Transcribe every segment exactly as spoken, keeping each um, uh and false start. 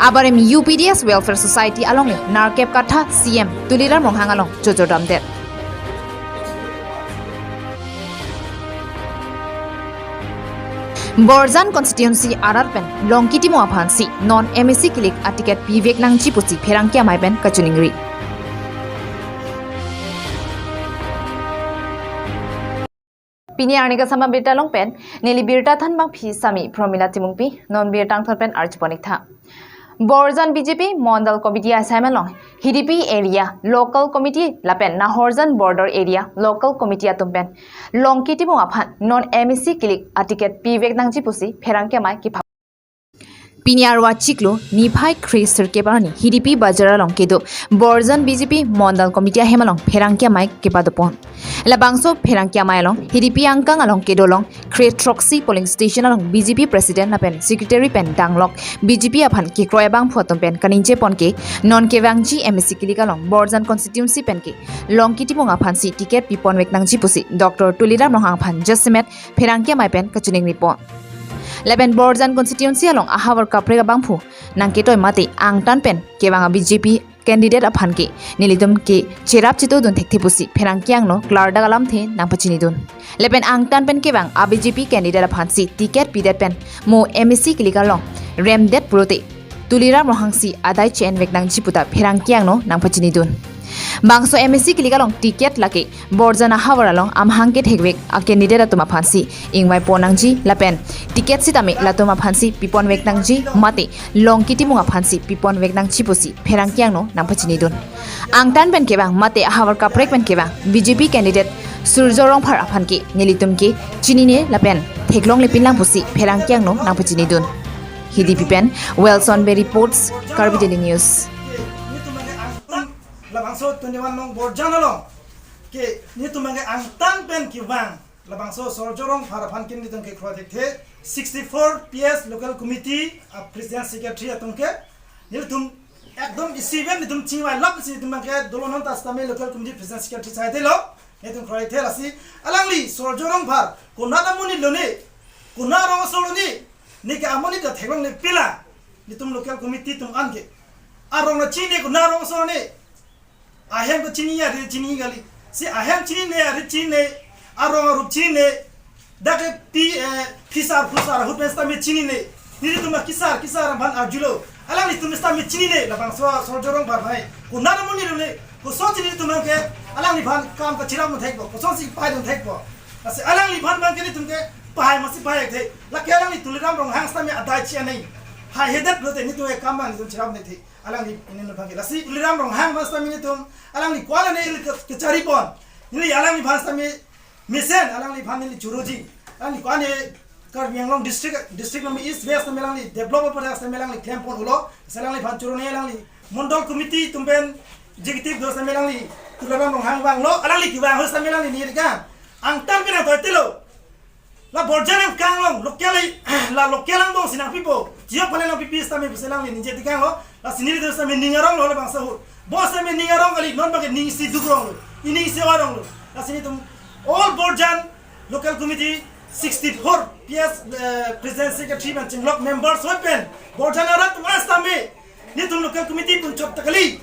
Abarim U P D S Welfare Society along le nerkep katha C M Tuliram Ronghang along chojordamdet. Borjan constituency arat pen Longki Timung aphansi non M A C kilik a ticket pivek nangji pusi pherangke amei pen kachiningri. Pini arni kasama birta along pen neli birta thanbangpi sami Promila Timungpi, non birta angthon pen arjupon-ik tha. Borjan B J P Mondal Committee asai along Hidipi area local committee lapen Nahorjan border area local committee atum pen Longki Timung aphan non M A C kilik a ticket pivek nangji pusi pherangke amei kepha. Pini arwa chiklo niphai kre sirkep arni Hidipi Bazar along kedo Borjan B J P Mondal Committee ahem along pherangke amei kepadopon. Labangso pherangke amei along Hidipi angkang along kedo along kre throksi polling station along B J P president lapen secretary pen danglok B J P aphan kekroi abangphu atum pen kaningje pon ke non kevangji M A C kilik along Borjan constituency pen ke Longki Timung aphansi ticket piponvek nangji pusi Doctor Tuliram Ronghang aphan jasemet pherangke amei pen kachiningri pon. Lapen Borjan constituency along ahavar kaprek abangphu nangketoi mate angtan pen kevang a B J P candidate aphan ke nelitum ke cherap chetodun thekthe pusi pherangke angno klardak alamthe nangpachinidun. Lapen angtan pen kevang a B J P candidate aphansi ticket pidet pen mo M A C kilik along remdet pulote Tuliram Ronghangsi adai che-envek nangji puta pherangke angno nangpachinidun. Bangso M A C kilik along ticket lake Borjan ahavar along amahang kethekvek a candidate atum aphansi ingvai pon nangji lapen ticket sitame latum aphansi piponvek nangji mate Longki Timung aphansi piponvek nangji pusi pherangke angno nangpachinidun. Angtan pen kevang mate ahavar kaprek pen kevang B J P candidate Surjo Rongphar aphan ke nelitum ke chinine lapen theklonglepinlang pusi pherangke angno nangpachinidun. Hidipi pen Wilson Bey reports, Karbi Daily News. Labangso twenty-one nong Borjan along ke nelitum ke angtan pen kevang labangso Surjo Rongphar aphan ke nelitum ke kroi thekthe, sixty-four P S local committee a president secretary atum ke nelitum ekdom isi pen nelitum chingvai lap si nelitum ke dolo non ta sitame local committee president secretary sai delo, nelitum kroi thekthe. Lasi alangli Surjo Rongphar konat amonit lo ne, konat arong asor lo ne, ne ke amonit ta theklonglepinlang, nelitum local committee atum an ke. Arong nangchinine, konat arong asor ne, ahem ta chini, arit chini kali. Si ahem chinine, arit chinine, arong arup chinine, dak ke pi, eh, phisar phusar ahut pen sitame chinine. Nelitum kesar kesar aphan arjulo. Alanglitum sitame chinine, labangso Surjo Rongphar aphan. Konat amonit lo ne, kosonsi nelitum ke alangliphan kam kacherapdun thekpo, kosonsi pahaidun thekpo. Lasi alangliphan abang ke nelitum ke pahai masi pahai the. Lake alangli Tuliram Ronghang sitame adai che-en nai. Haihedet pulote nelitum ke kam abang nelitum cherapdun the. Alangli ini nuphan ke. Lasi Tuliram Ronghang aphan sitame nelitum alangli ko-an ne ili ke, kechari pon. Neli alangliphan sitame mesen, alangliphan neli choroji. Alangli ko-an ne Karbi Anglong district, district number East West sitame alangli develop apor sitame alangli klem pon ulo. Lasi alangliphan choro ne alangli Mondal committee atum pen executive do sitame alangli Tuliram Ronghang vanglo, alangli kevang ahut sitame alangli neli kan angtan pen nangtoi telo. La Borjan angkang along, local, la local angdong si nangpipo. Jio pale nangpipi sitame pusi alangli ningje tikanglo. Lasi nelitum sitame ning aronglo labangso ahut. Bo sitame ning arong kali, non abang ke ning isi duk ronglo. Ining isi aronglo. Lasi nelitum all Borjan local committee sixty-four P S, eh, president secretary pen chenglok members hoi pen Borjan arat atum sitame nelitum local committee pun chot ta kali.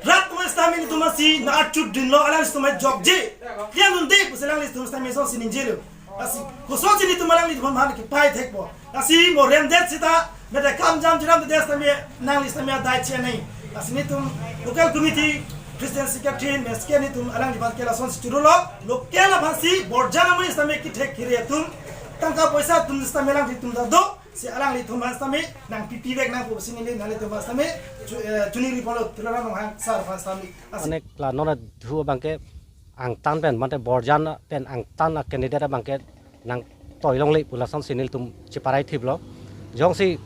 Rat atum sitame nelitum asi na achutdunlo, alangli sitame jokje. Liang dunde pusi alanglitum sitame kosonsi ningjelo. Lasi kosonsi nelitum alangliphan aphan kepahai thekpo. Lasi mo remdet sita mete kam jam cherapdet sitame nangli sitame adai che-en nai. Lasi nelitum local committee president secretary meske nelitum alangliphan ke lasonsi chorolo. Local aphansi Borjan amonit sitame kethek kere atum tangka poisa atum sitame alanglitum ta do. Si alanglitum aphan sitame nangpipi vek nangpo pusi neli nanglitum aphan sitame chu-, eh, chuningri ponlo Tuliram Ronghang sir aphan sitame. Lasi mane la non adhu abang ke angtan pen, mate Borjan pen angtan a candidate abang ke nangtoi longle pu lasonsi nelitum cheparai thiplo. Jongsi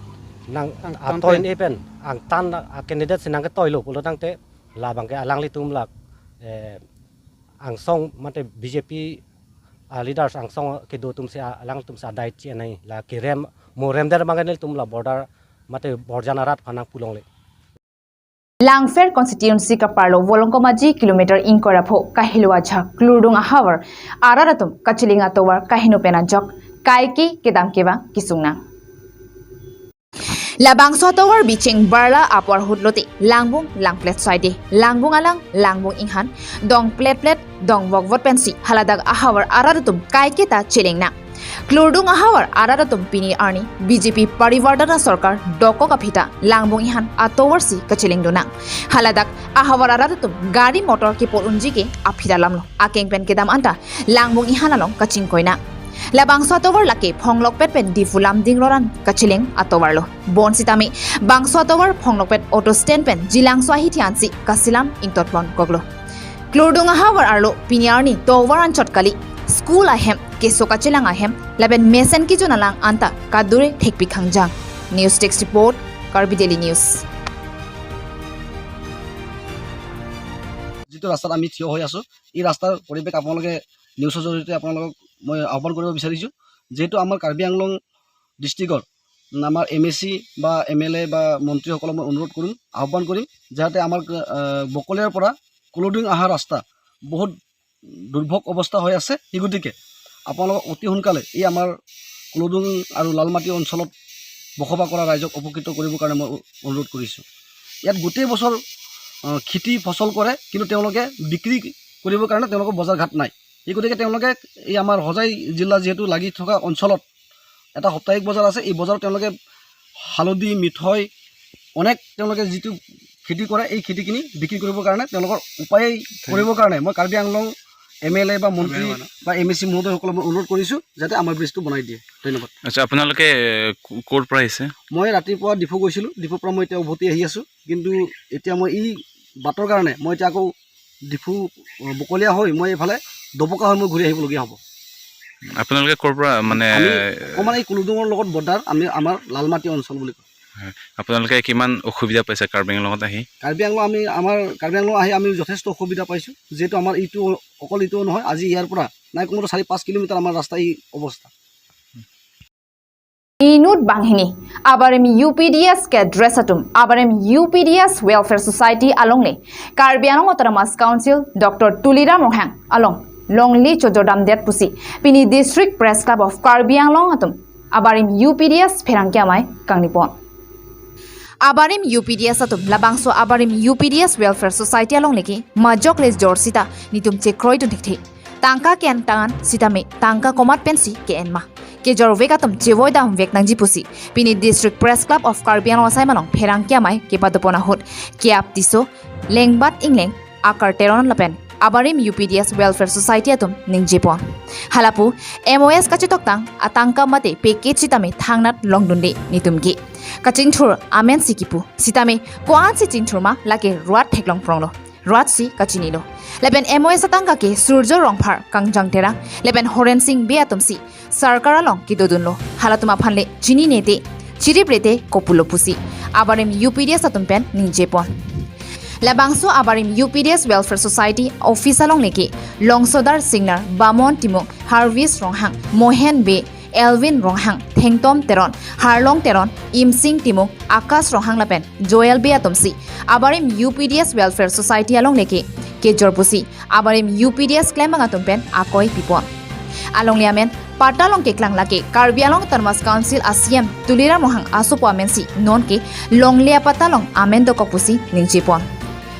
nang angtan atoi pen, ne pen angtan a candidate si nangketoilo pulo tangte labang ke alanglitum la, eh, angsong mate B J P a leaders angsong kedo atum si a-, alangtum si adai che-en nai, la kerem mo remdet abang ke nelitum la border mate Borjan arat aphan nangpu longle. Langpher constituency kaparlo Volongkom Aji kilometer ingkoi ra pho kahelo ajahak Klurdung ahavar arat atum kachiling atovar kaheno pen ajok kaike kedam kevang kesung nang. Labangso atovar bicheng barla apor hut lote langbung langplet saide, langbung alang, langbung inghan, dong pletplet, dong vokvot pensi haladak ahavar arat atum kaiketa cheleng nang. Klurdung ahavar arat atum pini arni B J P Parivartana Sorkar dokok aphi ta langbung inghan atovar si kacheleng do nang. Haladak ahavar arat atum gari motor kepot unji ke aphi ta lamlo, akeng pen kedam anta langbung inghan along kachingkoi nang. Labangso atovar lake Phonglokpet pen Diphu lamding roran kacheleng atovar lo. Bonsitame bangso atovar Phonglokpet auto stand pen Jilangso ahithi ansi kasilam ingtotpon koklo. Klurdung ahavar arlo pini arni tovar anchot kali, school ahem, keso kachelang ahem, lapen mesen kejun alang anta kadure thekpi khangjang. News Desk Report, Karbi Daily News. যিটো ৰাস্তাত আমি থিয় হৈ আছো, এই ৰাস্তাৰ পৰিৱেশ আপোনালোকে নিউজৰ জৰিয়তে আপোনালোকক মই আহ্বান কৰিব বিচাৰিছো। যিহেতু আমাৰ কাৰ্বি আংলং ডিষ্ট্ৰিক্টৰ আমাৰ এম এ চি বা এম এল এ বা মন্ত্ৰীসকলক মই অনুৰোধ কৰিম, আহ্বান কৰিম, যাতে আমাৰ আহ, বকলিয়াৰ পৰা কুলুডিং অহা ৰাস্তা বহুত দুৰ্ভোগ অৱস্থা হৈ আছে। সেই গতিকে আপোনালোকক অতি সোনকালে এই আমাৰ কুলুডিং আৰু লালমাটি অঞ্চলত বসবাস কৰা ৰাইজক উপকৃত কৰিবৰ কাৰণে মই অনুৰোধ কৰিছোঁ। ইয়াত গোটেই বছৰ আহ, খেতি ফচল কৰে, কিন্তু তেওঁলোকে বিক্ৰী কৰিবৰ কাৰণে তেওঁলোকৰ বজাৰঘাট নাই। সেই গতিকে তেওঁলোকে এই আমাৰ হোজাই জিলা যিহেতু লাগি থকা অঞ্চলত এটা সাপ্তাহিক বজাৰ আছে, এই বজাৰত তেওঁলোকে হালধি, মিঠৈ, অনেক তেওঁলোকে যিটো খেতি কৰে, এই খেতিখিনি বিক্ৰী কৰিবৰ কাৰণে তেওঁলোকৰ উপায় কৰিবৰ কাৰণে মই কাৰ্বি আংলং এম এল এ বা মন্ত্ৰী বা এম এ চি মহোদয়সকলক মই অনুৰোধ কৰিছোঁ যাতে আমাৰ ব্ৰিজটো বনাই দিয়ে। ধন্যবাদ। আচ্ছা, আপোনালোকে, এ, ক-, ক'ৰ পৰা আহিছে? মই ৰাতিপুৱা ডিফু গৈছিলোঁ, ডিফুৰ পৰা মই এতিয়া উভতি আহি আছোঁ, কিন্তু এতিয়া মই এই বাটৰ কাৰণে মই এতিয়া আকৌ ডিফু, আহ, বকলীয়া হৈ মই এইফালে ডবকা হৈ মই ঘূৰি আহিবলগীয়া হ'ব। আপোনালোকে ক'ৰ পৰা, মানে? আমি অকণমান এই কুলুদুঙৰ লগত বৰ্ডাৰ, আমি আমাৰ লালমাটি অঞ্চল বুলি কয়। হয়। আপোনালোকে কিমান অসুবিধা পাইছে কাৰ্বি আংলঙত আহি? কাৰ্বি আংলং আমি, আমাৰ কাৰ্বি আংলং আহি আমি যথেষ্ট অসুবিধা পাইছোঁ, যিহেতু আমাৰ এইটো অকল এইটো নহয়, আজি ইয়াৰ পৰা নাই কমেও চাৰি পাঁচ কিলোমিটাৰ আমাৰ ৰাস্তা এই অৱস্থা। Inut banghini, abarim U P D S ke dress atum, abarim U P D S Welfare Society alongle, Karbi Anglong Autonomous Council, Doctor Tuliram Ronghang along longle chojordamdet pusi, pini District Press Club of Karbi Anglong atum abarim U P D S pherangke amei kangnipon. Abarim U P D S atum labangso abarim U P D S Welfare Society alongle ke majok le jor sita netum chekroidun thekthe. Tangka ke-en tangan sitame tangka komat pensi ke-en ma. Kejorvek atum chevoidamvek nangji pusi pini District Press Club of Karbi Anglong asai malong pherangke amei kepadopon ahut ke-ap Tisso, Lengbat Engleng, Akar Teron lapen abarim U P D S Welfare Society atum ningjepon. Halapu M O S kachetoktang atangka mate package sitame thangnat longdunde netum ke. Kachingthur amensi kipu. Sitame ko-ansi chingthur ma lake rat theklong pronglo, ratsi kachinilo. Lapen M O S atangka ke Surjo Rongphar, Kangjang Terang lapen Horen Sing Bey atumsi sarkar along kedodunlo. Halatum aphan le chinine te, chiriple te kopulo pusi abarim U P D S atum pen ningjepon. Labangso abarim U P D S Welfare Society office alongle ke Longsodar Singnar, Bamon Timung, Harvis Ronghang, Mohen Bey, Elvin Ronghang, Thengtom Teron, Harlong Teron, Imsing Timung, Akash Ronghang lapen Joel Bey atumsi abarim U P D S Welfare Society alongle ke kejor pusi abarim U P D S klembang atum pen akoi pipon. Alongle amen patta along keklang lake Karbi Anglong Autonomous Council a C E M Tuliram Ronghang asopo amensi nonke longle apatta along amen dokok pusi ningjepon.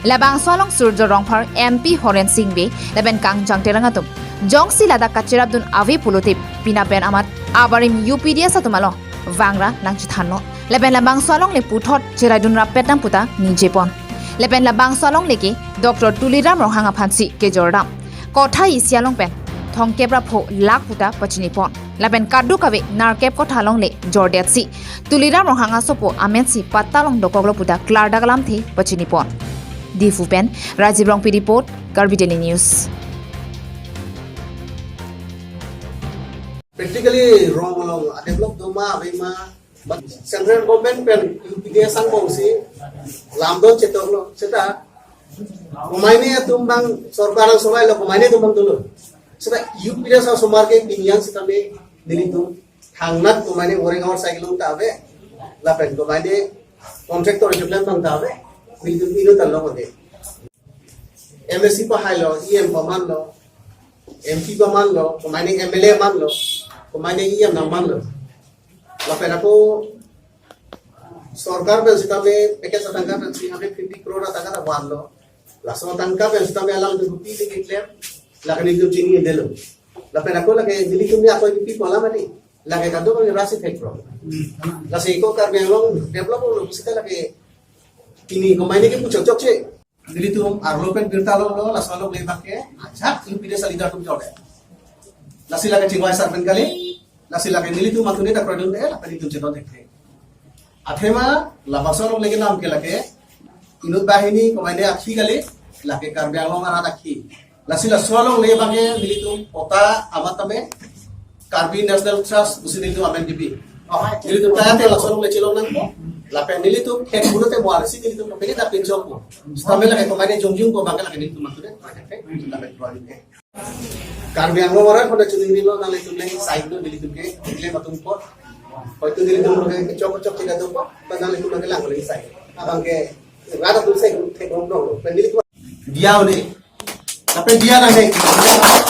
Labangso along Surjo Rongphar, M P Horen Sing Bey lapen Kangjang Terang atum jongsi ladak kacherapdun ave pulote pina pen amat abarim U P D S atum along vangra nangchethanlo. Lapen labangso alongle puthot cheraidun rappet nang puta ningjepon. Lapen labangso alongle ke Doctor Tuliram Ronghang aphansi kejordam kotha isi along pen thomkep ra pho lakh puta pachinipon. Lapen kadokave nerkep kotha alongle jordetsi Tuliram Ronghang asopo amensi patta along dokoklo puta klardak alamthe pachinipon. Diphu pen Rajiv Rongpi report, Karbi Daily News. Practically wrong along, develop doma ave ma, but central government pen U P D S angbongsi lamdon chetoklo, seta komatne atum abang sorkar along sobai lo, komatne atum abang dolo. Seta U P D S asomar ke pinjang sitame nelitum thangnat komatne boring hour cycle ta ave, lapen komatne contractor job lang abang ta ave, nelitum inut ta lo kode. M A C pahailo, E M pamanlo, M P pamanlo, komatne M L A manlo, komatne E M nangmanlo. Lapen ako Sorkar pen sitame package atangka pen si hundred fifty crore atangka ta vanlo. Laso atangka pen sitame alam tu rupi di declare. Lake nelitum chini endelo. Lapen ako lake nelitum ni ako ipi pola mati. Lake kado kami rasi thek bro. Lasi ako Karbi Anglong develop lo pusita lake ini komaini ke puchok chok che. Nelitum arlo pen birta lo lo laso along le bangke ajak U P D sali datum jode. Lasi lake chingwai sar pen kali. Lasi lake nelitum matune ta krodun de lake nelitum chedon thek thek. Athema labangso along leke nam ke lake inut banghini komaini akhi kali, lake Karbi Anglong arat akhi. Lasi laso along le bangke nelitum pota amat tame Karbi National Trust pusi nelitum amen dibi. Oh, nelitum kaya te laso along le chilong nangpo. Lapen nelitum thek bulu te muar si nelitum kopili ta pinchok po. Sitame lake komaini jongjung ko bangke lake nelitum matune. Lapen proyek ke. Karbi Anglong arat pada chuningri lo nanglitum le side lo nelitum ke, nelitum atum po. Hoitu nelitum ke chok chok tidak tuh po, nanglitum ke lang le side. Abangke rada tuh side thek rom dong lo. Pen nelitum dia ne. Tapi dia na ne.